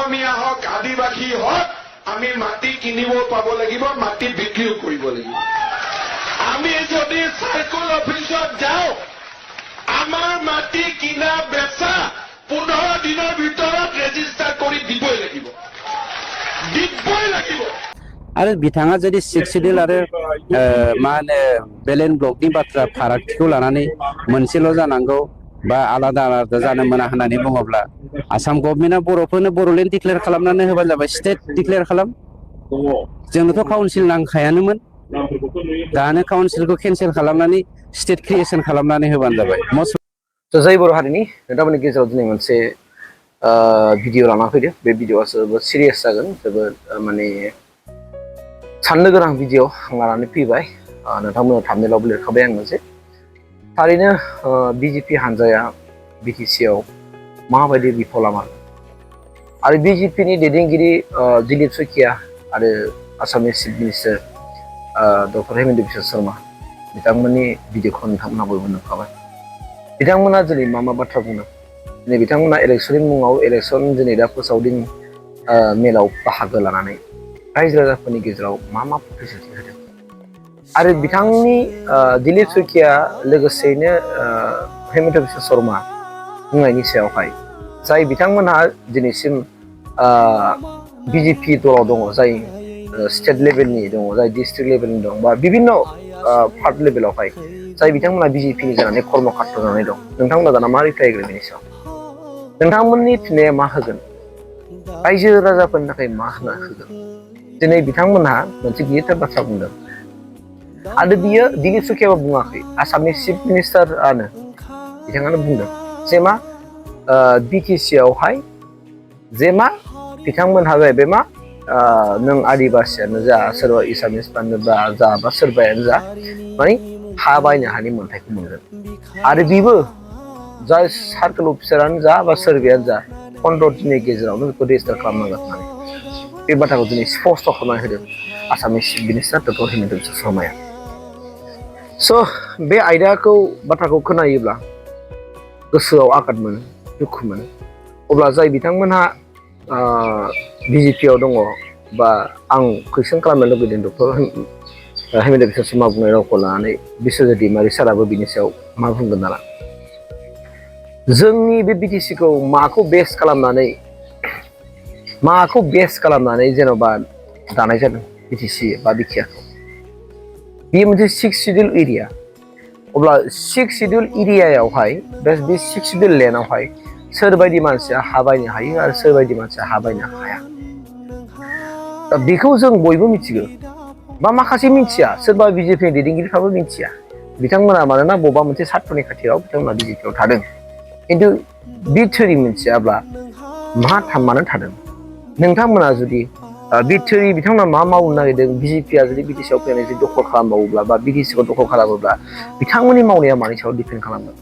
অসমীয়া হওক আদিবাসী হওক আমি মাটি কিনিব পাব লাগিব মাটি বিক্ৰীও কৰিব লাগিব আমি যদি সাৰ্কল অফিচত যাওঁ আমাৰ মাটি কিনা বেচা 15 দিনৰ ভিতৰত ৰেজিষ্টাৰ কৰি দিবই লাগিব आरो बिथाङा जुदि 6 शिड्यूल आरो मा होनो बेलेन ब्लकनि बाथ्रा फारागथिखौ लानानै मोनसेल' जानांगौ बा आलादा आलादा जानो मोना होननानै बुङोब्ला आसाम गभर्नमेन्टआ बर'फोरनो बर'लेण्ड डिक्लेयार खालामनानै होबानो जाबाय स्टेट डिक्लेयार खालाम जोंनोथ' काउन्सिल नांखायानोमोन दानो काउन्सिलखौ केन्सेल खालामनानै स्टेट क्रिएशन खालामनानै होबानो जाबाय जय बर' हारिनि नोंथांमोननि गेजेराव दिनै मोनसे भिडिअ लाना फैदो बे भिडिअआ जोबोद सिरियास जागोन जोबोद माने साननो गोनां भिडिअ लानानै फैबाय नोंथांमोना थाम्बनेलावबो लिरखाबाय आं मोनसे थारैनो बिजेपि हान्जाया बिटिसिआव माबायदि बिफाव लामारो आरो बिजेपिनि दैदेनगिरि दिलीप शइकिया आरो आसामनि chief minister doctor Himanta Biswa Sharma बिथांमोननि भिडिअखौ नोंथांमोना बयबो नुखाबाय बिथांमोना दिनै मा बाथ्रा बुंदों दिनै बिथांमोना इलेक्सननि मुङाव इलेक्सन दिनै दा फोसावदिं मेलाव बाहागो लानानै रायजो राजाफोरनि गेजेराव मा प्रतिश्रुति होदों आरो बिथांनि दिलीप शइकिया लोगोसेयैनो हेमन्त बिश्व शर्मा बुंनायनि सायावहाय जाय बिथांमोनहा दिनैसिम बिजेपि दलाव दङ जाय स्टेट लेभेलनि दङ जाय डिस्ट्रिक्ट लेभेलनि दं बा बिभिन्न पार्ट लेभेलावहाय जाय बिथांमोना बिजेपिनि जानानै कर्मखात्र जानानै दं नोंथांमोना दाना मा रिप्लाय होगोन बेनि सायाव नोंथांमोननि फिननाया मा होगोन रायजो राजाफोरनि थाखाय मा होगोन दिनै बिथांमोनहा मोनसे गिदिरथार बाथ्रा बुंदों आरो बियो दिलीप शइकियाबो बुङाखै आसामनि चिफ मिनिस्टारानो बिथाङानो बुंदों जे मा बिटिसिआवहाय जे मा बिथांमोनहा जाहैबाय मा नों आदिबासियानो जा सोरबा एसामिसफ्रानो जा बा सोरबायानो जा माने हा बायनो हानि मोन्थायखौ मोनगोन आरो बेबो जाय सार्कल अफिसारानो जा बा सोरबायानो जा 15 दिननि गेजेरावनो बेखौ रेजिस्टार खालामनांगोन होननानै बे बाथ्राखौ दिनै स्पष्ट खालामनानै होदों आसामनि chief minister doctor Himanta Biswa शर्माया स' बे आयदाखौ बाथ्राखौ खोनायोब्ला गोसोआव आघात मोनो दुखु मोनो अब्ला जाय बिथांमोनहा बिजेपिआव दङ बा आं कुइसन खालामनो लुबैदों डक्टर हेमन्त बिश्व शर्मा बुंनाय रावखौ लानानै बिश्वजित दैमारि साराबो बिनि सायाव मा बुंगोन दाना जोंनि बे बिटिसिखौ माखौ बेस खालामनानै जेन'बा दानाय जादों बिटिसि बा बिटिआरखौ बेयो मोनसे 6 शिड्यूल एरिया अब्ला 6 शिड्यूल एरियायावहाय बे 6 शिड्यूल लेन्डआवहाय सोरबायदि मानसिया हा बायनो हायो आरो सोरबायदि मानसिया हा बायनो हाया दा बेखौ जों बयबो मिथिगौ बा माखासे मिथिया सोरबा बिजेपिनि दैदेनगिरिफ्राबो मिथिया बिथांमोना मानोना बबेबा मोनसे सात्रनि खाथियाव बिथांमोना बिजेपिआव थादों खिन्थु बे थोरि मिथियाब्ला मानो थादों नोंथांमोना जुदि बे थोरि बिथांमोना मा मावनो नागिरदों बिजेपिआ जुदि बिटिसिआव फैनानै जुदि दखल खालामबावोब्ला बा बिटिसिखौ दखल खालामोब्ला बिथांमोननि मावनाया मानि सायाव डिपेन्ड खालामगोन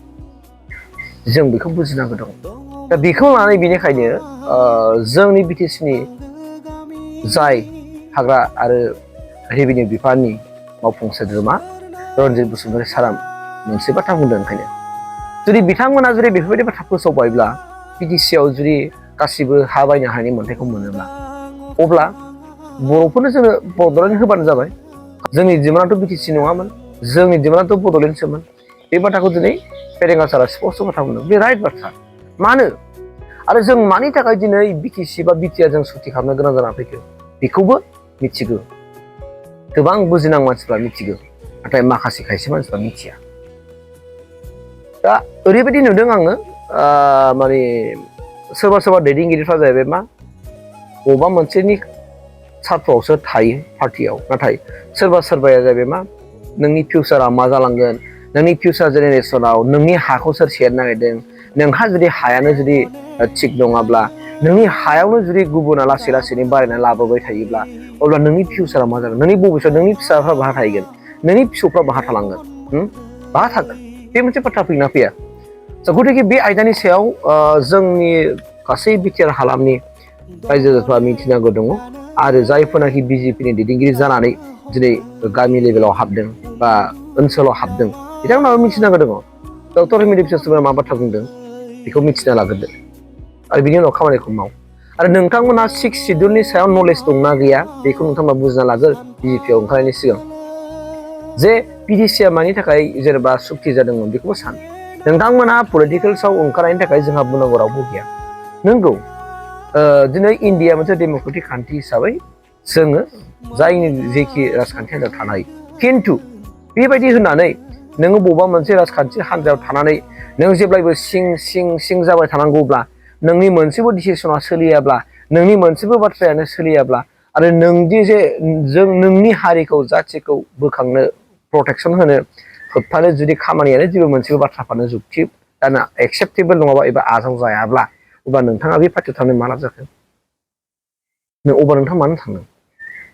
जों बेखौ बुजिनांगौ दं दा बेखौ लानानै बेनिखायनो जोंनि बिटिसिनि जाय हाग्रा आरो रेभिनिउ बिफाननि मावफुं सोद्रोमा रन्जित बसुमतारी सारा मोनसे बाथ्रा बुंदों ओंखायनो जुदि बिथांमोना जुदि बेफोरबायदि बाथ्रा फोसावबायब्ला बिटिसिआव जुदि गासिबो हा बायनो हानायनि मोन्थायखौ मोनोब्ला अब्ला बर'फोरनो जोङो बड'लेण्ड होबानो जाबाय जोंनि दिमानाथ' बिटिसि नङामोन जोंनि दिमानाथ' बड'लेण्डसोमोन बे बाथ्राखौ दिनै फेरेंगा सारा स्पष्ट बाथ्रा बुंदों बे राइट बाथ्रा मानो आरो जों मानि थाखाय दिनै बिटिसि बा बिटिआर जों सुथि खालामनो गोनां जानानै फैखो बेखौबो मिथिगौ गोबां बुजिनां मानसिफ्रा मिथिगौ नाथाय माखासे खायसे मानसिफ्रा मिथिया दा ओरैबायदि नुदों आङो माने सोरबा दैदेनगिरिफ्रा जाहैबाय मा बबेबा मोनसेनि सार्थआवसो थायो पार्टियाव नाथाय सोरबाया जाहैबाय मा नोंनि फिउचारा मा जालांगोन नोंनि फिउचार जेनेरेसनाव नोंनि हाखौ सोर सेरनो नागिरदों नोंहा जुदि हायानो जुदि थिग नङाब्ला नोंनि हायावनो जुदि गुबुना लासैनो बारायनानै लाबोबाय थायोब्ला अब्ला नोंनि फिउचारा मा जागोन नोंनि भबिष्यत नोंनि फिसाफ्रा बहा थाहैगोन नोंनि फिसौफ्रा बहा थालांगोन बहा थागोन बे मोनसे बाथ्रा फैना फैया गतिके बे आयदानि सायाव जोंनि गासै बिटिआर हालामनि रायजो राजाफ्रा मिथिनांगौ दङ आरो जायफोरनाखि बिजेपिनि दैदेनगिरि जानानै दिनै गामि लेभेलाव हाबदों बा ओनसोलाव हाबदों बिथांमोनाबो मिथिनांगौ दङ डक्टर हेमन्त बिश्व शर्माया मा बाथ्रा बुंदों बेखौ मिथिना लाग्रोदो आरो बिनि उनाव खामानिखौ माव आरो नोंथांमोना 6 शिड्युलनि सायाव नलेज दंना गैया बेखौ नोंथांमोना बुजिना लाग्रो बिजेपिआव ओंखारनायनि सिगां जे पिडिसिआ मानि थाखाय जेनेबा सुक्ति जादोंमोन बेखौबो सान नोंथांमोना पलिटिकेल्सआव ओंखारनायनि थाखाय जोंहा बुंनांगौ रावबो गैया नंगौ दिनै इन्डिया मोनसे डेम'क्रेटिक कान्ट्रि हिसाबै जोङो जायनि जेखि राजखान्थि हान्जायाव थानो हायो खिन्थु बेबायदि होननानै नोङो बबेबा मोनसे राजखान्थि हान्जायाव थानानै नों जेब्लायबो सिं जाबाय थानांगौब्ला नोंनि मोनसेबो डिसिसना सोलियाब्ला नोंनि मोनसेबो बाथ्रायानो सोलियाब्ला आरो नोंदि जे जों नोंनि हारिखौ जाथिखौ बोखांनो प्रटेक्सन होनो होबथानो जुदि खामानियानो जेबो मोनसेबो बाथ्राफ्रानो जुक्ति दाना एक्सेप्टेबल नङाबा एबा आजाव जायाब्ला अब्ला नोंथाङा बे पार्टियाव थांनो मा लाब जाखो अब्ला नोंथाङा मानो थांनो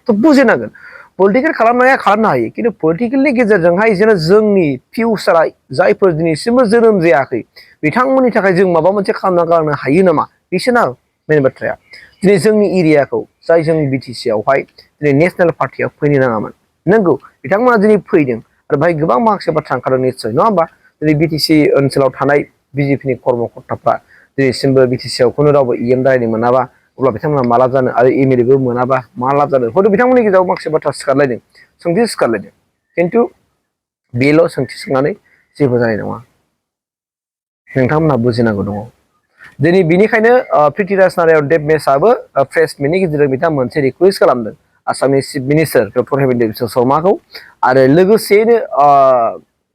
थ' बुजिनांगोन पलिटिकेल खालामनाया खालामनो हायो खिन्थु पलिटिकेलनि गेजेरजोंहाय जेन जोंनि फिउचारा जायफोर दिनैसिमबो जोनोम जायाखै बिथांमोननि थाखाय जों माबा मोनसे खालामना गालांनो हायो नामा बेसो ना मेन बाथ्राया दिनै जोंनि एरियाखौ जाय जोंनि बिटिसिआवहाय दिनै नेसनेल पार्टिया फैनो नाङामोन नंगौ बिथांमोना दिनै फैदों आरो बाहाय गोबां माखासे बाथ्रा ओंखारदों निस्सय नङा होमबा दिनै बिटिसि ओनसोलाव थानाय बिजेपिनि कर्मकर्ताफ्रा दिनैसिमबो बिटिसिआव खुनु रावबो इएम दारायनो मोनाबा अब्ला बिथांमोना मा लाब जानो आरो एमएलएबो मोनाबा मा लाब जानो हयथ' बिथांमोननि गेजेराव माखासे बाथ्रा सिखारलायदों सोंथि सिखारलायदों खिन्थु बेल' सोंथि सोंनानै जेबो जानाय नङा नोंथांमोनहा बुजिनांगौ दङ दिनै बिनिखायनो पृथ्वीराज नारायण देबमेसआबो प्रेस मिटनि गेजेरजों बिथाङा मोनसे रिकुवेस्ट खालामदों आसामनि chief minister doctor Himanta Biswa शर्माखौ आरो लोगोसेयैनो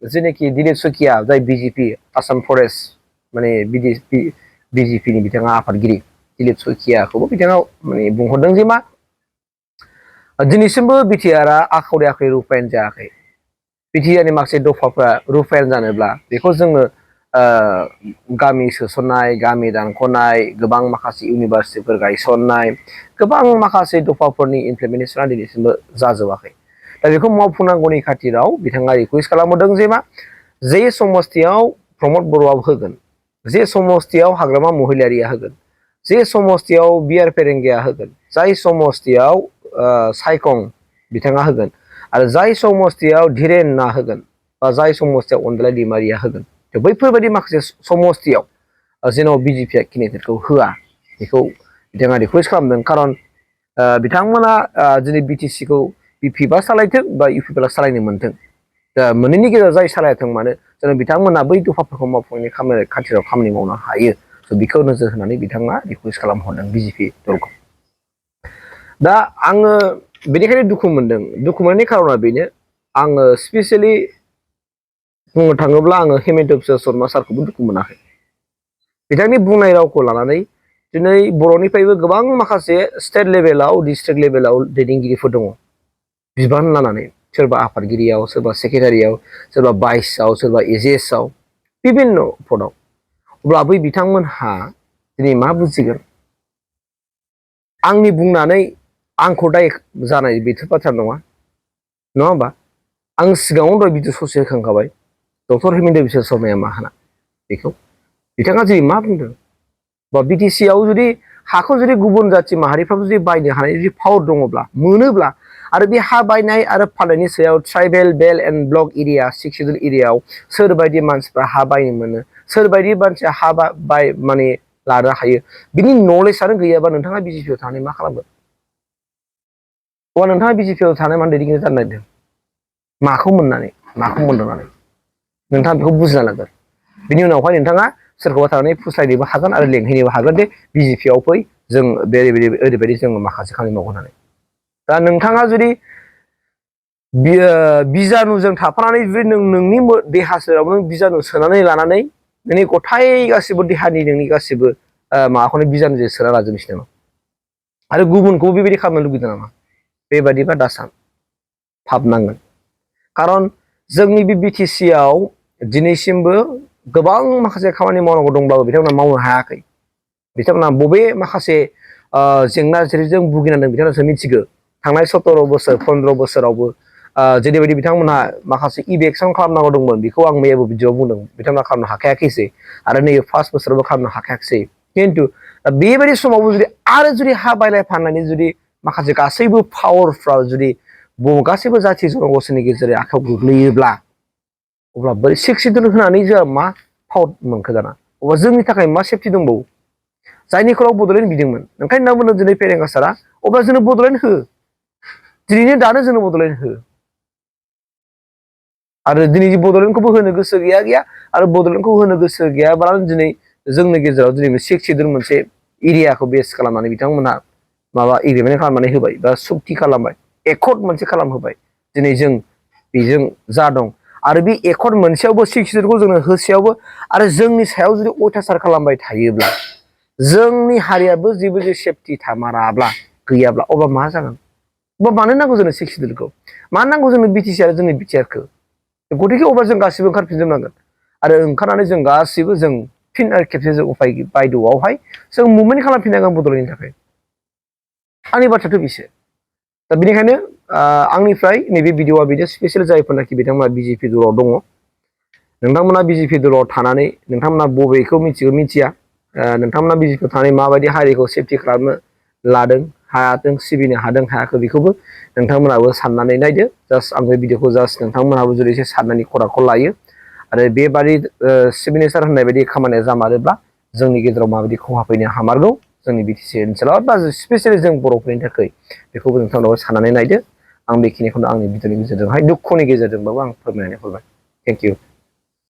जेनाखि दिलीप सैखिया जाय बिजेपि आसाम फरेस्ट माने बिजेपिनि बिथाङा आफादगिरि दिलीप सैखियाखौबो बिथाङा माने बुंहरदों जे मा दिनैसिमबो बिटिआरआ आखावरि आखावरि रुपायन जायाखै बिटिआरनि माखासे दफाफ्रा रुपायन जानोब्ला बेखौ जोङो गामि सोसननाय गामि दानख'नाय गोबां माखासे इउनिभारसिटिफोर गायसननाय गोबां माखासे दफाफोरनि इमप्लिमेन्टेसना दिनैसिमबो जाजोबाखै दा बेखौ मावफुंनांगौनि खाथिराव बिथाङा रिकुवेस्ट खालामहरदों जे मा जे समस्तियाव प्रमद बर'आ होगोन जे समस्तियाव हाग्रामा महिलारिया होगोन जे समस्तियाव बिआर फेरेंगिया होगोन जाय समस्तियाव सायखं बिथाङा होगोन आरो जाय समस्तियाव धीरेनना होगोन बा जाय समस्तियाव अनदलाय दैमारिया होगोन बैफोरबायदि माखासे समस्तियाव जेन' बिजेपिआ केन्डिडेटखौ होआ बेखौ बिथाङा रिकुवेस्ट खालामदों खारन बिथांमोना दिनै बिटिसिखौ बिपिबा सालायथों बा इउपिपिएलआ सालायनो मोन्थों दा मोननैनि गेजेराव जाय सालायथों मानो जेन' बिथांमोना बै दफाफोरखौ मावफुंनायनि खाथिराव खामानि मावनो हायो स' बेखौ नोजोर होनानै बिथाङा रिकुवेस्ट खालामहरदों बिजेपि दलखौ दा आङो बेनिखायनो दुखु मोननायनि खारना बेनो आङो स्पेसियेलि बुंनो थाङोब्ला आङो हेमन्त बिश्व शर्मा सारखौबो दुखु मोनाखै बिथांनि बुंनाय रावखौ लानानै दिनै बर'निफ्रायबो गोबां माखासे स्टेट लेभेलाव डिस्ट्रिक्ट लेभेलाव दैदेनगिरिफोर दङ बिबान लानानै सोरबा आफादगिरियाव सोरबा सेक्रेटारियाव सोरबा भाइसआव सोरबा एजेएसआव बिभिन्न पदआव अब्ला बै बिथांमोनहा दिनै मा बुजिगोन आंनि बुंनानै आंखौ दाय जानाय बेथ' बाथ्रा नङा होमबा आं सिगाङावनो दहाय भिडिअ ससे होखांखाबाय डक्टर हेमन्त बिश्व शर्माया मा होना बेखौ बिथाङा जुदि मा बुंदों बा बिटिसिआव जुदि हाखौ जुदि गुबुन जाथि माहारिफ्राबो जुदि बायनो हानाय जुदि पावार दङब्ला मोनोब्ला आरो बे हा बायनाय आरो फाननायनि सायाव tribal belt and block area 6 शिड्युल एरियायाव सोरबायदि मानसिफ्रा हा बायनो मोनो सोरबायदि मानसिया हा माने लानो हायो बिनि नलेजआनो गैयाबा नोंथाङा बिजेपिआव थानानै मा खालामगोन अब्ला नोंथाङा बिजेपिआव थानाय मानो दैदेनगिरि जानो नागिरदों माखौ मोनदांनानै नोंथाङा बेखौ बुजिना लागोन बिनि उनावहाय नोंथाङा सोरखौबा थानानै फुस्लायनोबो हागोन आरो लेंहैनोबो हागोन दे बिजेपिआव फै जों ओरैबायदि जोङो माखासे खामानि मावगोन होननानै दा नोंथाङा जुदि बिजानुजों थाफानानै जुदि नोंनि देहा सोलेराव नों बिजानु सोनानै लानानै नोंनि गथाय गासिबो देहानि नोंनि गासिबो माबाखौनो बिजानुजों सोना लाजोबनोसै नामा आरो गुबुनखौबो बेबायदि खालामनो लुगैदों नामा बेबादिबा दासान भाबनांगोन खारन जोंनि बे बिटिसिआव दिनैसिमबो गोबां माखासे खामानि मावनांगौ दंब्लाबो बिथांमोना मावनो हायाखै बिथांमोना बबे माखासे जेंना जेरैजों भुगिनांदों बिथांमोनासो मिथिगौ थांनाय 17 बोसोर 15 बोसोरावबो जेरैबायदि बिथांमोनहा माखासे इलेक्सन खालामनांगौ दंमोन बेखौ आं मैयाबो भिडिअआव बुंदों बिथांमोना खालामनो हाखायाखैसै आरो नैबे फार्स्ट बोसोरावबो खालामनो हाखायाखैसै खिन्थु बेबायदि समावबो जुदि हा बायलाय फाननायनि जुदि माखासे गासैबो पावारफ्रा जुदि गासैबो जाथि जन'गोष्ठीनि गेजेराव आखायाव गोग्लैयोब्ला अब्ला बोरै 6 शिड्युल होनानै जोंहा मा पावार मोनखो दाना अब्ला जोंनि थाखाय मा सेफटि दंबावो जायनि खोलाव बड'लेण्ड बिदोंमोन ओंखायनो होनना बुंदों दिनै फेरेंगा सारआ अब्ला जोंनो बड'लेण्ड हो दिनैनो दानो जोंनो बड'लेण्ड हो आरो दिनै बड'लेण्डखौबो होनो गोसो गैया आरो बड'लेण्डखौ होनो गोसो गैयाब्लानो दिनै जोंनि गेजेराव दिनै 6 सिड्युल मोनसे एरियाखौ बेस खालामनानै बिथांमोनहा माबा एग्रिमेन्ट खालामनानै होबाय बा सुक्ति खालामबाय एकर्ड मोनसे खालामहोबाय दिनै जों बेजों जा दं आरो बे एकर्ड मोनसेयावबो 6 सिड्युलखौ जोंनो होसेयावबो आरो जोंनि सायाव जुदि अयथासार खालामबाय थायोब्ला जोंनि हारियाबो जेबो सेफटि थामाराब्ला गैयाब्ला अब्ला मा जागोन अब्ला मानो नांगौ जोंनो 6 सिड्युलखौ मानो नांगौ जोंनो बिटिसि आरो जोंनि बिटिआरखौ गतिके अब्ला जों गासिबो ओंखारफिनजोबनांगोन आरो ओंखारनानै जों गासिबो जों फिन आरो खेबसे जों उफाय बायद'आवहाय जों मुभमेन्ट खालामफिननांगोन बड'लेण्डनि थाखाय आंनि बाथ्रायाथ' बिसो दा बेनिखायनो आंनिफ्राय नैबे भिडिअआ बिदि स्पेसियेल जायफोरनाखि बिथांमोना बिजेपि दलाव दङ नोंथांमोना बिजेपि दलाव थानानै नोंथांमोना बबेखौ मिथिगौ मिथिया नोंथांमोना बिजेपिआव थानानै माबायदि हारिखौ सेफटि खालामनो लादों हायाथों सिबिनो हादों हायाखै बेखौबो नोंथांमोनाबो साननानै नायदो जास्ट आं बे भिडिअखौ जास्ट नोंथांमोनाबो जुदि एसे साननायनि खराखौ लायो आरो बेबादि सिगनेसार होननाय बायदि खामानिया जामारोब्ला जोंनि गेजेराव माबायदि खहा फैनो हामारगौ जोंनि बिटिसि ओनसोलाव बा स्पेसियेलि जों बर'फोरनि थाखाय बेखौबो नोंथांनाव साननानै नायदो आं बेखिनिखौनो आंनि भिडिअनि गेजेरजोंहाय दुखुनि गेजेरजोंबाबो आं फोरमायनानै हरबाय थेंक इउ